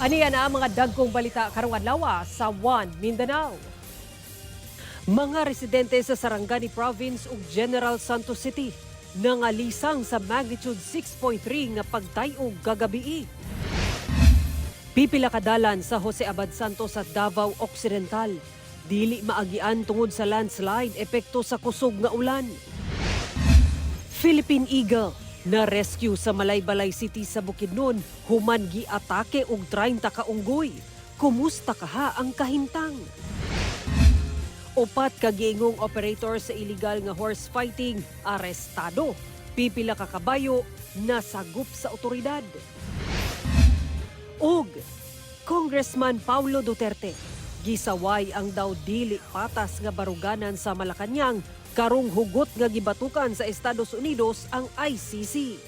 Aniya na ang mga dagkong balita karong adlaw sa One Mindanao. Mga residente sa Sarangani Province ug General Santos City nangalisang sa magnitude 6.3 nga pagtay-og kagabii. Pipila ka dalan sa Jose Abad Santos sa Davao Occidental dili maagian tungod sa landslide, epekto sa kusog nga ulan. Philippine Eagle na rescue sa Malaybalay City sa Bukidnon human giatake og 30 ka unggoy. Kumusta kaha ang kahimtang? Upat ka giingong operator sa illegal nga horse fighting arestado. Pipila ka kabayo nasagop sa otoridad. Ug Congressman Paulo Duterte gisaway ang daw dili patas nga baruganan sa Malacañang karong hugot nga gibatukan sa Estados Unidos ang ICC.